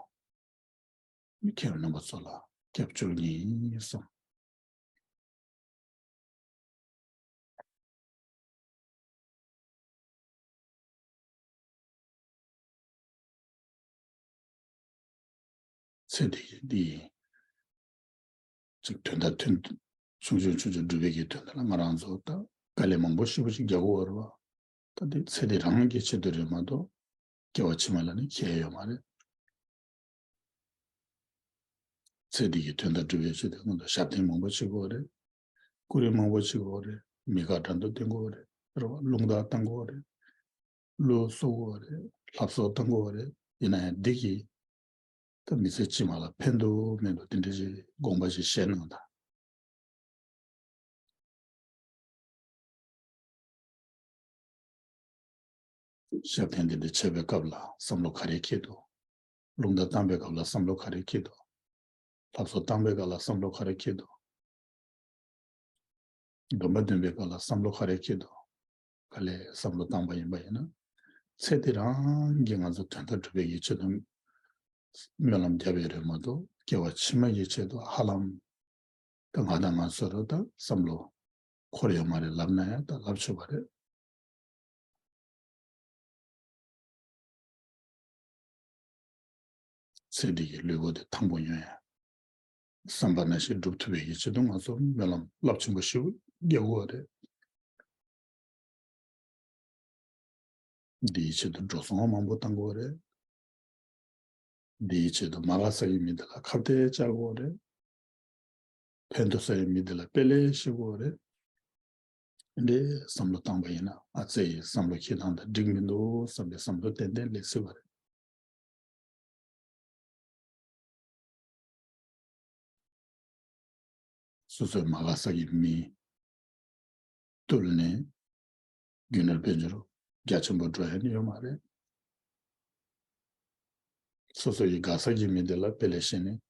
མི་ཁྱེད་རྣམ་པ་ཚོ་ལ་སྐྱབས་བཅོལ་ངེས་ཡིན་གསུངས། ཚེ་འདི་འདི་ཅིག་དོན་དག་ཐུན་ཆུང་ཆུང་ཆུང་ཆུང་སྒྲུབ་པའི་གི་དོན་དག་ལ་ང་རང་ཚོ་ད་དཀའ་ལས་མང་པོ་ཞེ་པོ་ཅིག་རྒྱག་དགོས་པ་རེད་བ། ད་འདི་ཚེ་འདི་རང་གི་ཆེད་དུ་རེད་མ་གཏོགས་སྐྱེ་བ་ཕྱི་མ་ལ་ནི་ཁྱད་ཡོད་མ་རེད། ཚེ་འདི་གི་དོན་དག་སྒྲུབ་པའི་ཆེད་དུ་སྔོན་དུ་ཞབས་བརྟན་མང་པོ་བྱེད་དགོས་པ་རེད། སྐུ་རིམ་མང་པོ་བྱེད་དགོས་པ་རེད། མི་ཁ་འགྲོ་འདུག་བསྟེན་དགོས་པ་རེད། རེད་བ། རླུང་རྟ་བཏང་དགོས་པ་རེད། གླུ་གསོག་དགོས་པ་རེད། ལྷ་གསོལ་བཏང་དགོས་པ་རེད། ཡིན་ན་ཡང་འདི་གིས་ད་མི་ཚེ་ཕྱི་མ་ལ་ཕན་འདུག་མི་འདུག་དེ་འདྲ་ཞིག་དགོངས་པ་ཞིག་བཞེས་གནང་དང་། ཞབས་བརྟན་འདི་འདྲ་བྱེད་པའི་སྐབས་ལ་བསམ་བློ་ག་རེ་འཁྱེར་འདུག་རླུང་རྟ་བཏང་པའི་སྐབས་ལ་བསམ་བློ་ག་རེ་འཁྱེར་འདུག་ལྷ་གསོལ་བཏང་པའི་སྐབས་ལ་བསམ་བློ་ག་རེ་འཁྱེར་འདུག་སྡོམ་པ་འདོན་པའི་སྐབས་ལ་བསམ་བློ་ག་རེ་འཁྱེར་འདུག་ག་ལེར་བསམ་བློ་བཏང་པ་ཡིན་པ་ཡིན་ན། ཚེ་འདི་རང་གི་ང་ཚོ་དོན་དག་སྒྲུབ་པའི་ཡིད་ཆེད་དུ་སྨོན་ལམ་བརྒྱབ་ཡོད་རེད་མ་གཏོགས། སྐྱེ་བ་ཕྱི་མ་ཡི་ཆེད་དུ་ཧ་ལམ་ད་ང་དང་ང་ཚོ་རུ་ད་བསམ་བློ་འཁོར་ཡོད་མ་རེད་ལབ་ན་ཡང་ད་ལབ་ཆོག་པ་རེད། ཚེ་འདི་གི་ལུས་པོ་འདི་ཐང་པོ་ཉོ་ཡ། བསམ་པ་ནང་བཞིན་སྒྲུབ་ཐུབ་པའི་ཡིད་ཆེད་དུ་ང་ཚོ་སྨོན་ལམ་རླབས་ཆེན་པོ་ཞིག་རྒྱག་དགོས་པ་རེད། འདིའི་ཆེད་དུ་འགྲོ་སོང་མང་པོ་བཏང་དགོས་པ་རེད། འདིའི་ཆེད་དུ་མ་དགའ་ས་ཡི་མི་འདི་ལ་ཁ་གཏད་བཅག་དགོས་པ་རེད། ཕན་ཐོགས་ས་ཡི་མི་འདི་ལ་དཔེ་ལེགས་ཤིག་དགོས་པ་རེད། འདི་བསམ་བློ་བཏང་པ་ཡིན་ན་ཨ་ཙེ་ཡི་བསམ་བློ་འཁྱེར་སྟངས་དང་འགྲིག་མི་འདུག་བསམ་པའི་བསམ་བློ་ཏན་ཏན་སླེབས་སྲིད་པ་རེད། སོ་སོའི་མ་དགའ་ས་གི་མི་བཏུལ་ནས་རྒྱུ་ནོར་དཔལ་འབྱོར་རྒྱ་ཆེན་པོ་འགྲོ་ཡ་ནི་ཡོད་མ་རེད། སོ་སོ་ཡི་དགའ་ས་གི་མི་དེ་ལ་དཔེ་ལེགས་བཤད་ནས་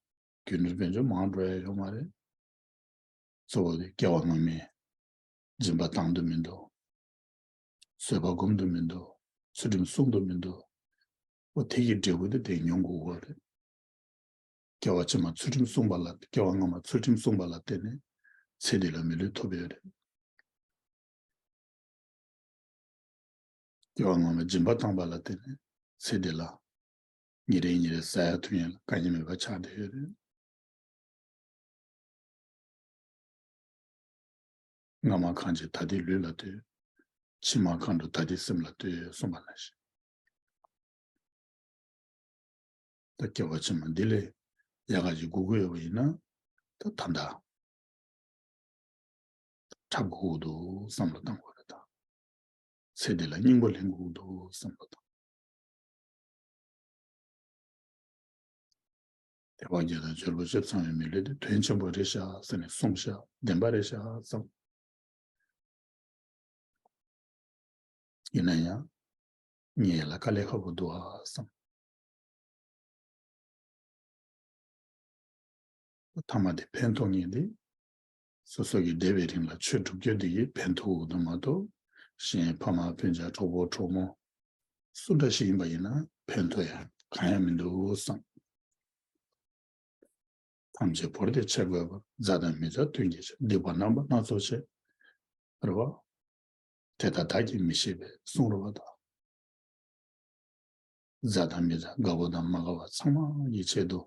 རྒྱུ་ནོར་དཔལ་འབྱོར་མང་འགྲོ་ཡ་ཡོད་མ་རེད། གཙོ་བོ་དེ་སྐྱེ་བ་སྔ་མའི་སྦྱིན་པ་བཏང་དུ་མི་འདུག་བཟོད་པ་སྒོམ་དུ་མི་འདུག་ཚུལ་ཁྲིམས་སྲུང་དུ་མི་འདུག་འོ་དེ་གི་འབྲས་བུ་དེ་དེ་མྱོང་དགོས་པ་རེད། སྐྱེ་བ་ཕྱི་མ་ཚུལ་ཁྲིམས་སྲུང་བ་ལ། སྐྱེ་བ་སྔ་མ་ཚུལ་ཁྲིམས་སྲུང་བ་ལ་བརྟེན་ནས་ཚེ་འདི་ལ་མི་ལུས་ཐོབ་ཡོད་རེད། སྐྱེ་བ་སྔ་མ་སྦྱིན་པ་བཏང་བ་ལ་བརྟེན་ནས་ཚེ་འདི་ལ་ཉིན་རེ་ཉིན་རེ་ཟ་ཡ་འཐུང་ཡ་ལ་དཀའ་ངལ་མེད་པ་ཆགས་བསྡད་ཡོད་རེད། སྔ་མ་གང་བྱས་ད་ལྟའི་ལུས་ལ་ལྟོས། ཕྱི་མ་གང་འགྲོ་ད་ལྟའི་སེམས་ལ་ལྟོས་གསུངས་པ་ནང་བཞིན། ད་སྐྱེ་བ་ཕྱི་མ་འདི་ལས་ཡག་ག་ཅིག་དགོས་ཀྱི་ཡོད་པ་ཡིན་ན། ད་ད་ལྟ་འཁྲབ་དགོས་ཀྱི་འདུག་བསམ་བློ་བཏང་དགོས་རེད་ད། ཚེ་འདི་ལ་སྙིང་པོ་ལེན་དགོས་ཀྱི་འདུག་བསམ་བློ་བཏང་། དད་པ་བརྒྱ་དང་འབྱོར་པ་བཅུ་ཚང་བའི་མི་ལུས་འདི་དོན་ཆེན་པོ་རེད་ཤག་ཟེར་ནས་གསུངས་ཤག་བདེན་པ་རེད་ཤག་བསམ། ཡིན་ན་ཡང་ངས་ལ་དཀའ་ལས་ཁག་པོ་འདུག་ཨ་བསམ། ཐ་མ་དེ་ཕན་ཐོགས་ངེས་ཏེ། སོ་སོ་གི་བསྡད་པའི་རིང་ལ་ཆོས་སྒྲུབ་རྒྱུ་དེ་ཡིས་ཕན་ཐོགས་འོག་ཏུ་མ་གཏོགས། གཞན་ཕ་མ་སྤུན་ཆ་གྲོགས་པོ་གྲོགས་མོ་སུ་འདྲ་ཞིག་ཡིན་པ་ཡིན་ན་ཕན་ཐོགས་ཡ་གང་ཡང་མི་འདུག་བསམ། ཐམས་ཅད་བོར་ཏེ་ཆས་དགོས་པར། མཛའ་དང་མི་མཛའ་མཐུན་གྱི་ཕྱིར། སྡིག་པ་རྣམ་པ་སྣ་ཚོགས་བྱས། རེད་བ། དེ་དག་བདག་གིས་མི་ཤེས་པས་གསུངས་རེད་བ་ད། མཛའ་དང་མི་མཛའ་དགའ་བོ་དང་མ་དགའ་བ་ཚང་མ་ཡི་ཆེད་དུ་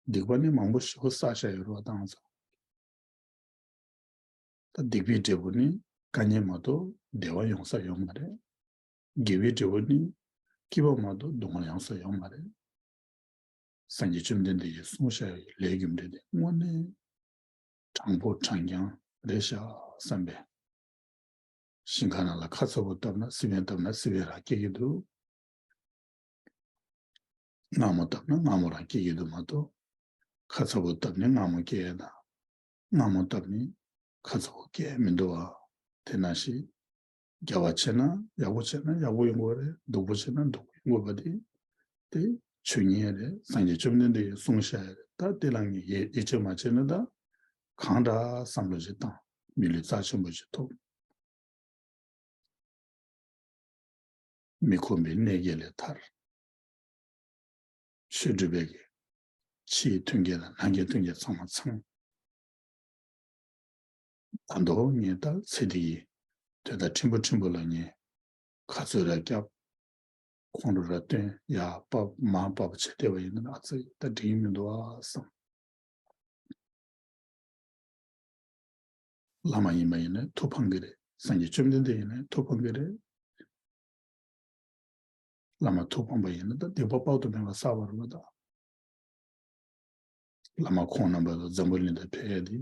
སྡིག་པ་ནི་མང་པོ་ཞེ་པོ་བསགས་བཞག་ཡོད་རེད་བ་ད་ང་ཚོ། ད་སྡིག་པའི་འབྲས་བུ་ནི་དཀའ་ངལ་མ་གཏོགས་བདེ་བ་ཡོང་ས་ཡོད་མ་རེད། དགེ་བའི་འབྲས་བུ་ནི་སྐྱིད་པ་མ་གཏོགས་སྡུག་བསྔལ་ཡོང་ས་ཡོད་མ་རེད། སངས་རྒྱས་བཅོམ་ལྡན་འདས་ཀྱིས་གསུངས་བཞག་པའི་ལས་རྒྱུ་འབྲས་དེ་དངོས་གནས་དྲང་པོ་དྲང་རྐྱང་རེད་ཤག་བསམ་པས། ཞིང་ཁ་ནང་ལ་ཁ་ཚ་པོ་བཏབ་ན་སི་པན་བཏབ་ན་སི་པན་རང་སྐྱེ་གི་འདུག་མངར་མོ་བཏབ་ན་མངར་མོ་རང་སྐྱེ་གི་འདུག་མ་གཏོགས། ཁ་ཚ་པོ་བཏབ་ནས་མངར་མོ་སྐྱེ་ཡ་དང་། མངར་མོ་བཏབ་ནས་ཁ་ཚ་པོ་སྐྱེ་ཡ་མི་འདུག་བ། དེ་ནང་བཞིན། དགེ་བ་བྱས་ན་ཡག་པོ་བྱས་ན་ཡག་པོ་ཡོང་གི་རེད། སྡུག་པོ་བྱས་ན་སྡུག་པོ་ཡོང་གི་རེད་པ། དེ་དེ་ཆོས་ཉིད་རེད། སངས་རྒྱས་བཅོམ་ལྡན་འདས་ཀྱིས་གསུངས་བཞག་ཡ་རེད། ད་དེ་ལ་ངས་ཡིད་ཡིད་ཆེས་མ་བྱས་ན་ད་གང་འདྲ་བསམ་བློ་ཞིག་བཏང་། མི་ལུས་རྩ་ཆེན་པོ་ཞིག་ཐོབ། མི་ཁོམ་པའི་གནས་བརྒྱད་ལས་ཐར། ཆོས་སྒྲུབ་པའི་གི་ཕྱིའི་མཐུན་རྐྱེན་དང་ནང་གི་མཐུན་རྐྱེན་ཚང་མ་ཚང་། ད་དུང་ངས་ད་ཚེ་འདི་ཡི་དོན་དག་ཕྲན་བུ་ཕྲན་བུ་ལ་ངས་ཁ་རྩོད་ར་བརྒྱབ། ཁོང་ཁྲོ་ར་བཏོན། ཡར་ཕབ་མར་ཕབ་བྱེད་བསྡད་པ་ཡིན་ན་ཨ་ཙི་ད་འགྲིག་གི་མི་འདུག་ཨ་བསམ། བླ་མ་ཡིན་པ་ཡིན་ན་ཐུགས་ཕངས་ཀྱི་རེད། སངས་རྒྱས་བཅོམ་ལྡན་འདས་ཡིན་ན་ཐུགས་ཕངས་ཀྱི་རེད། བླ་མ་ཐུགས་ཕངས་པ་ཡིན་ན་ད་སྡིག་པ་དཔག་ཏུ་མེད་པ་བསགས་པ་རེད་པ་ད། བླ་མ་ཁོང་རྣམ་པ་ཚོ་འཛམ་བུ་གླིང་དུ་ཕེབས་ཡ་དེ་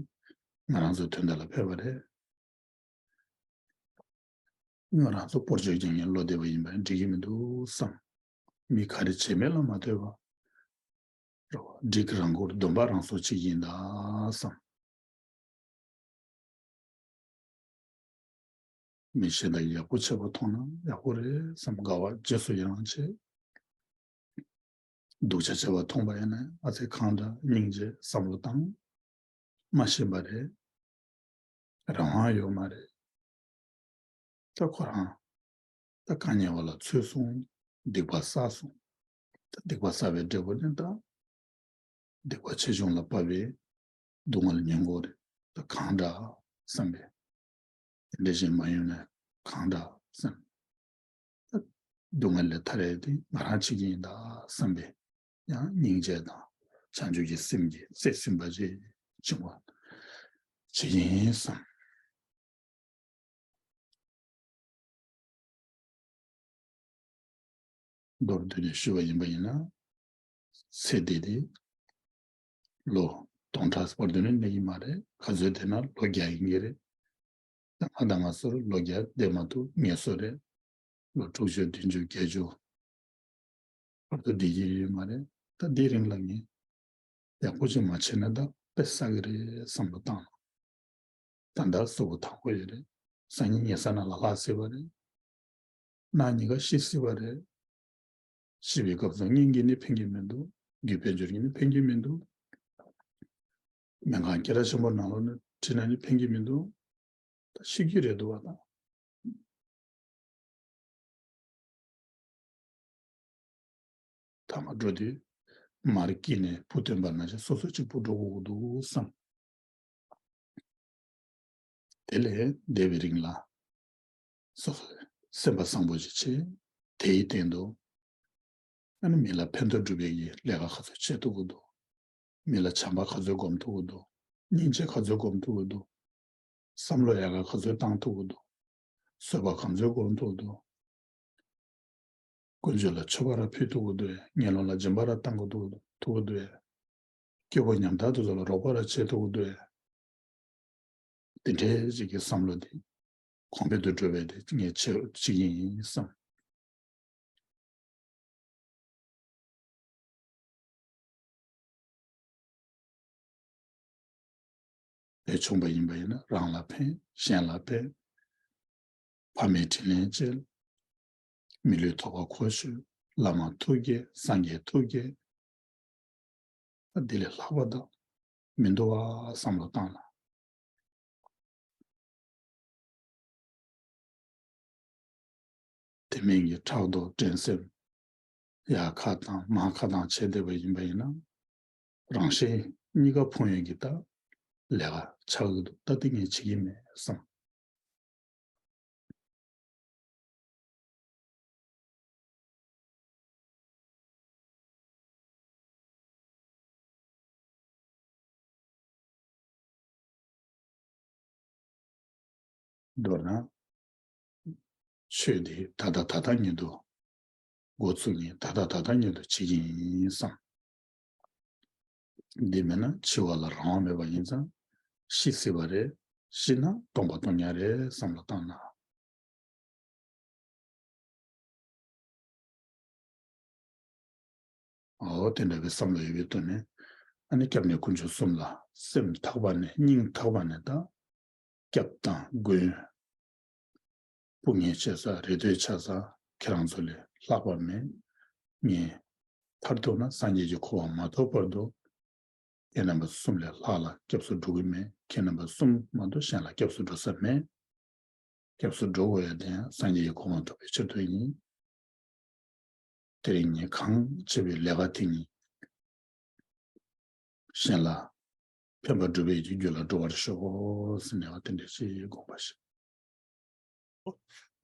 ང་རང་ཚོའི་དོན་དག་ལ་ཕེབས་པ་རེད། ང་རང་ཚོ་སྤོར་གཅོད་རྒྱག་མཁན་བློ་བདེ་བ་ཡིན་པ་འགྲིག་གི་མི་འདུག་བསམ། མི་ག་རེ་བྱས་མེད་ལ་མ་ལྟོས་པ། འགྲིག་རང་མགོར་སྡོམ་པ་རང་སྲོག་གཅིག་ཡིན་ད་བསམ། མི་གཞན་དག་ཡག་པོ་བྱེད་པ་མཐོང་ན་ཡག་པོ་རེད་བསམ། དགའ་བ་རྗེས་སུ་ཡི་རང་བྱེད། སྡུག་ཅག་བྱས་པ་མཐོང་པ་ཡིན་ན་ཨ་ཙི་གང་འདྲ་སྙིང་རྗེ་བསམ་བློ་བཏང་། མ་ཤེས་པ་རེད། རང་དབང་ཡོད་མ་རེད། ད་ཁོ་རང་ད་དཀའ་ཉེ་བ་ལ་ཚུད་སོང་། སྡིག་པ་བསགས་སོང་། ད་སྡིག་པ་བསགས་པའི་འབྲས་བུ་ནི་ད་སྡིག་པ་ཆེ་ཆུང་ལ་དཔག་པའི་སྡུག་བསྔལ་མྱོང་དགོས་རེད། ད་གང་འདྲ་བསམ་པས། དེ་འདྲ་ཞིག་མ་ཡོང་ན་གང་འདྲ་བསམ། ད་སྡུག་བསྔལ་ལས་ཐར་ཡས་དེ་ང་རང་བྱེད་ཀྱི་ཡིན་ད་བསམ་པས། ཡང་སྙིང་རྗེ་དང་བྱང་ཆུབ་ཀྱི་སེམས་ཀྱིས་རྩིས་ཟིན་པ་ཞིག་བྱུང་བ་བྱེད་ཀྱི་ཡིན་བསམ། མདོར་བསྡུས་ནས་ཞུས་པ་ཡིན་པ་ཡིན་ན། ཚེ་འདི་དེ་ལོ་སྟོང་ཕྲག་བར་དུ་ནི་གནས་ཀྱི་མ་རེད། ག་ཚོད་བསྡད་ན་ལོ་བརྒྱ་ཡིན་གྱི་རེད། ད་ང་དང་ང་ཚོར་ལོ་བརྒྱ་བསྡད་མ་ཐུབ་ངལ་གསོ་རེད། ལོ་དྲུག་ཅུ་བདུན་ཅུ་བརྒྱད་ཅུ་བར་དུ་བསྡད་ཀྱི་ཡོད་མ་རེད། ད་འདིའི་རིང་ལ་ངས་ཡག་པོ་ཅིག་མ་བྱས་ན་ད་དཔེ་བསགས་ཀྱི་རེད་བསམ་བློ་བཏང་ལ། ད་ལྟ་གཟུགས་པོ་ཐང་པོ་ཡོད་རེད། སང་ཉིན་ཉལ་ས་ནང་ལ་ལྷག་སྲིད་པ་རེད། གནངས་ཉིན་ཀ་ཤི་སྲིད་པ་རེད། ཤི་བའི་སྐབས་སུ་སྙིང་གིས་ནི་ཕན་གྱི་མི་འདུག་རྒྱུད་དཔལ་འབྱོར་གྱིས་ནི་ཕན་གྱི་མི་འདུག་སྨན་ཁང་སྐད་གྲགས་ཆེན་པོ་ནང་ལོགས་ནས་ཁྲིད་ན་ནི་ཕན་གྱི་མི་འདུག་ད་ཤི་གི་རེད་འདུག་བ་དང་། ཐ་མ་འགྲོ་དུས་མར་སྐྱེས་ནས་བུ་སྟོན་པ་ནང་བཞིན་སོ་སོ་གཅིག་པུ་འགྲོ་དགོས་ཀྱི་འདུག་བསམ། དེ་ལས་འདས་པའི་རིང་ལ་སོ་སོ་སེམས་པ་བཟང་པོ་ཞིག་བྱེད། དེའི་སྟེང་དུ་ཨ་ནི་མི་ལ་ཕན་ཐོགས་སྒྲུབ་པའི་ལས་ཀ་ག་ཚོད་བྱེད་ཐུབ་ཀྱི་འདུག་མི་ལ་བྱམས་པ་ག་ཚོད་སྒོམ་ཐུབ་ཀྱི་འདུག་སྙིང་རྗེ་ག་ཚོད་སྒོམ་ཐུབ་ཀྱི་འདུག་བསམ་བློ་ཡག་ག་ག་ཚོད་བཏང་ཐུབ་ཀྱི་འདུག་བཟོད་པ་ག་ཚོད་སྒོམ་ཐུབ་ཀྱི་འདུག་ཀུན་སྤྱོད་ལ་མཆོད་པ་ར་ཕུལ་ཐུབ་ཀྱི་འདུག་ངན་སློང་ལ་སྦྱིན་པ་ར་བཏང་གི་འདུག་ཐུབ་ཀྱི་འདུག་སྐྱོ་པོ་ཉམ་ཐག་དེ་ཚོ་ལ་རོགས་པ་ར་བྱེད་ཐུབ་ཀྱི་འདུག་དེ་འདྲའི་ཅིག་གི་བསམ་བློ་དེ་གོང་འཕེལ་དུ་འགྲོ་བའི་དེ་ངས་བྱེད་བྱེད་ཀྱི་ཡིན་བསམ། དེ་བྱུང་པ་ཡིན་པ་ཡིན་ན་རང་ལ་ཕན། གཞན་ལ་ཕན། ཕ་མའི་དྲིན་ལན་འཇལ། མི་ལུས་ཐོབ་པ་གོ་ཆོད། བླ་མ་ཐུགས་དགྱེས། སངས་རྒྱས་ཐུགས་དགྱེས། ད་འདི་ལས་ལྷག་པ་དང་མི་འདུག་བ་བསམ་བློ་བཏང་ལ། དེ་མིན་གྱི་ཕྲག་དོག་འགྲན་སེམས་ཡར་ཁ་བཏང་མར་ཁ་བཏང་བྱས་བསྡད་པ་ཡིན་པ་ཡིན་ན། རང་གཞན་གཉིས་ཀ་ཕུང་ཡོད་ཀྱི་ད་ལས་ཀ་ཆགས་ཀྱི་འདུག་ད་དེ་ངས་བྱེད་ཀྱི་མེད་བསམ། མདོར་ན། ཆོས་འདི་ད་ལྟ་ད་ལྟ་ཉིད་དུ་འགོ་ཚུགས་ནས་ད་ལྟ་ད་ལྟ་ཉིད་དུ་བྱེད་ཀྱི་ཡིན་བསམ། འདི་མེད་ན་འཆི་བ་ལ་རང་དབང་མེད་པ་ཡིན་ཙང་། ཤི་སྲིད་པ་རེད། ཤི་ན་སྟོང་པ་སྟོང་ཉག་རེད་བསམ་བློ་བཏང་ན། འོ་དེ་འདྲ་བའི་བསམ་བློ་ཡོད་པའི་དོན་ནས། ཨ་ནི་སྐྱབས་གནས་དཀོན་མཆོག་གསུམ་ལ་སེམས་ཐག་པ་ནས་སྙིང་ཐག་པ་ནས་དང་། སྐྱབས་དང་མགོན། སྤུ་ངས་བྱས་ས་རེ་ལྟོས་བྱས་ས་ཁྱེད་རང་ཚོ་ལས་ལྷག་པ་མེད། ངས་མཐར་ཐུག་ན་སངས་རྒྱས་ཀྱི་གོ་འཕང་མ་ཐོབ་བར་དུ། ཁྱེད་རྣམ་པ་གསུམ་ལས་ལྷག་ལ་སྐྱབས་སུ་འགྲོ་གི་མེད། ཁྱེད་རྣམ་པ་གསུམ་མ་གཏོགས་གཞན་ལ་སྐྱབས་སུ་འགྲོ་ས་མེད། སྐྱབས་སུ་འགྲོ་དགོས་ཡ་དེ་ཡང་སངས་རྒྱས་ཀྱི་གོ་འཕང་ཐོབ་པའི་ཆེད་དུ་ཡིན། དེ་རིང་ངས་གང་བྱས་པའི་ལས་ཀ་དེ་ཉིད་གཞན་ལ་ཕན་པ་སྒྲུབ་པའི་རྒྱུ་ལ་འགྲོ་བར་ཤོག་ཟེར་ནས་བ་དེ་འདྲ་ཞིག་དགོངས་པ་བཞེས།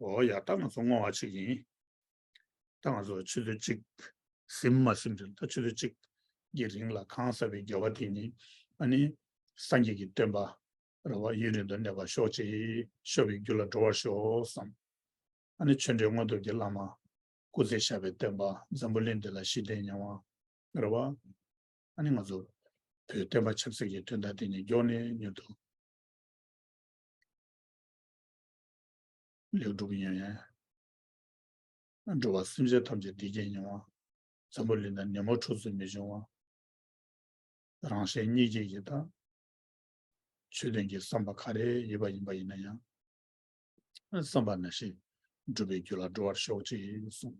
འོ་ཡ། ད་ང་ཚོ་བསྔོ་བ་བྱེད་ཀྱི་ཡིན། ད་ང་ཚོ་ཆུ་ཚོད་གཅིག་ཟིན་མ་ཟིན་རེད། ད་ཆུ་ཚོད་གཅིག་གི་རིང་ལ་གང་ཟག་པའི་དགེ་བ་དེ་ཉིད་ཨ་ནི་སངས་རྒྱས་ཀྱི་བསྟན་པ་རེད་བ། ཡུན་རིང་དུ་གནས་པར་ཤོག་ཅིག་ཤོག་པའི་རྒྱུ་ལ་འགྲོ་བར་ཤོག་བསམ། ཨ་ནི་ཆོས་འབྲེལ་མངོན་མཐོ་གི་བླ་མ་སྐུ་ཚེ་ཞབས་པད་བརྟན་པ། འཛམ་བུ་གླིང་འདི་ལ་ཞི་བདེ་ཉེ་བ་རེད་བ། ཨ་ནི་ང་ཚོ་བོད་བསྟན་པ་ཆབ་སྲིད་ཀྱི་དོན་དག་དེ་ཉིད་མགྱོགས་ནས་མྱུར་དུ་ལེགས་གྲུབ་ཡོང་ཡ། འགྲོ་བ་སེམས་ཅན་ཐམས་ཅད་བདེ་སྐྱིད་ཉེ་བ། འཛམ་བུ་གླིང་ན་ཉོན་མོངས་འཁྲུག་རྩོད་མི་འབྱུང་བ། རང་གཞན་གཉིས་ཀྱི་ཡི་དྭགས་ཆོས་ལྡན་གྱི་བསམ་པ་ག་རེ་ཡོད་པ་ཡིན་པ་ཡིན་ན་ཡང་། བསམ་པ་ནང་བཞིན་འགྲུབ་པའི་རྒྱུ་ལ་འགྲོ་བར་ཤོག་ཅེས་གསུངས།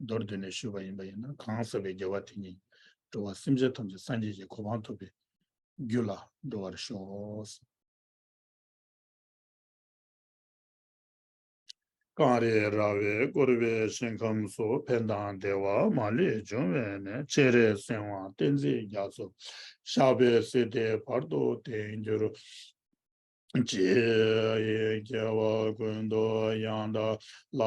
མདོར་བསྡུས་ནས་ཞུས་པ་ཡིན་པ་ཡིན་ན། གང་ཟག་པའི་དགེ་བ་དེ་ཉིད་འགྲོ་བ་སེམས་ཅན་ཐམས་ཅད་སངས་རྒྱས་ཀྱི་གོ་འཕང་ཐོབ་པའི་རྒྱུ་ལ་འགྲོ་བར་ཤོག། གངས་རི་ར་བས་བསྐོར་བའི་ཞིང་ཁམས་སུ། ཕན་དང་བདེ་བ་མ་ལུས་འབྱུང་བའི་གནས། སྤྱན་རས་གཟིགས་དབང་བསྟན་འཛིན་རྒྱ་མཚོ། ཞབས་པད་སྲིད་མཐའི་བར་དུ་བརྟན་གྱུར་ཅིག། སྐྱེ་བ་ཀུན་ཏུ་ཡང་དག་བླ་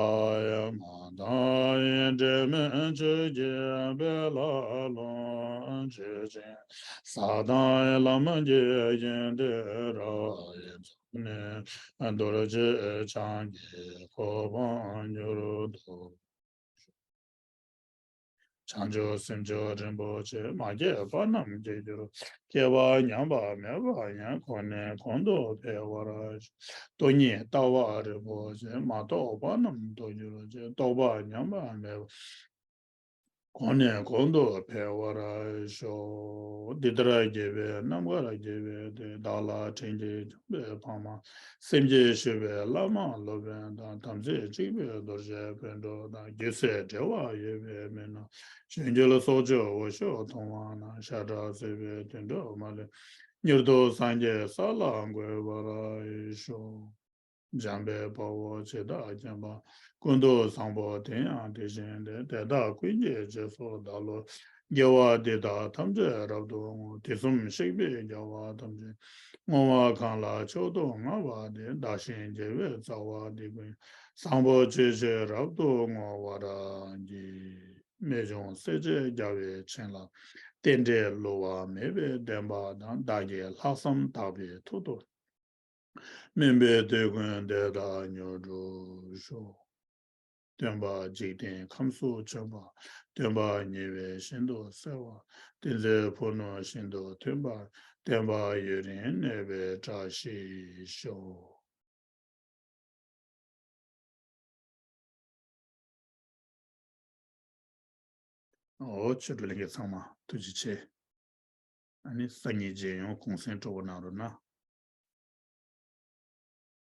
མ་དང་། འབྲལ་མེད་ཆོས་ཀྱི་དཔལ་ལ་ལོངས་སྤྱོད་ཅིང་། ས་དང་ལམ་གྱི་ཡོན་ཏན་རབ་རྫོགས་ནས། རྡོ་རྗེ་འཆང་གི་གོ་འཕང་མྱུར་ཐོབ། བྱང་ཆུབ་སེམས་མཆོག་རིན་པོ་ཆེ། མ་སྐྱེས་པ་རྣམས་སྐྱེ་གྱུར་ཅིག། སྐྱེས་པ་ཉམས་པ་མེད་པ་ཡང་། གོང་ནས་གོང་དུ་འཕེལ་བར་ཤོག། སྟོང་ཉིད་ལྟ་བ་རིན་པོ་ཆེ། མ་རྟོགས་པ་རྣམས་རྟོགས་གྱུར་ཅིག། རྟོགས་པ་ཉམས་པ་མེད་པ། གོང་ནས་གོང་དུ་འཕེལ་བར་ཤོག། འདི་ལྟར་དགེ་བའི་རྣམ་དཀར་རྒྱས་པའི་མཐུས། བདག་ལ་བྱིན་གྱིས་བརླབས་པའི་འཕགས་མ། སེམས་བསྐྱེད་ཞུ་བའི་བླ་མ་སློབ་དཔོན་དང་། དམ་ཚིག་གཅིག་པའི་རྡོ་རྗེ་དཔོན་སློབ་དང་། རྒྱུད་སྲིད་འབྲེལ་བ་ཡོད་པའི་མི་རྣམས། གཞན་གྱུར་སྲོག་གཅོད་འུ་ཤོག་མཐོང་བ་ན། ཤ་ཁྲག་གསོད་པའི་དུད་འགྲོ་མ་ལུས། མྱུར་དུ་སངས་རྒྱས་ས་ལ་འགོད་པར་ཤོག། འཇམ་དཔལ་དཔའ་བོས་ཇི་ལྟར་མཁྱེན་པ། ཀུན་ཏུ་བཟང་པོ་དེ་ཡང་དེ་བཞིན་ཏེ། དེ་དག་ཀུན་གྱི་རྗེས་སུ་བདག་སློབ་ཅིང་། དགེ་བ་འདི་དག་ཐམས་ཅད་རབ་ཏུ་བསྔོ། དུས་གསུམ་གཤེགས་པའི་རྒྱལ་བ་ཐམས་ཅད། བསྔོ་བ་གང་ལ་མཆོག་ཏུ་བསྔགས་པ་དེས། བདག་གཞན་བརྒྱལ་བའི་རྩ་བ་འདི་ཀུན། བཟང་པོ་སྤྱོད་ཕྱིར་རབ་ཏུ་བསྔོ་བར་བགྱི། རྨད་བྱུང་སྲས་བཅས་རྒྱལ་བའི་བྱིན་རླབས། རྟེན་འབྲེལ་བསླུ་བ་མེད་པའི་བདེན་པ་དང་། བདག་གི་ལྷག་བསམ་དག་པའི་མཐུ་སྟོབས། སྨིན་པའི་དུས་ཀུན་དེ་དག་མྱུར་འགྲུབ་ཤོག། སྟོན་པ་འཇིག་རྟེན་ཁམས་སུ་བྱོན་པ། སྟོན་པ་ཉེ་བའི་ཤིན་ཏུ་གསལ་བ། བསྟན་འཛིན་ཕུ་ནུ་ཤིན་ཏུ་མཐུན་པ། བསྟན་པ་ཡུན་རིང་གནས་པའི་བཀྲ་ཤིས་ཤོག། ཨོ། ཆོས་གྲོགས་ལྷན་རྒྱས་ཚང་མ་ཐུགས་རྗེ་ཆེ། ཨ་ནི་སང་ཉིན་མཇལ་ཡོང་། གུང་སེང་སྤྲོ་པོ་གནང་རོགས་གནང་།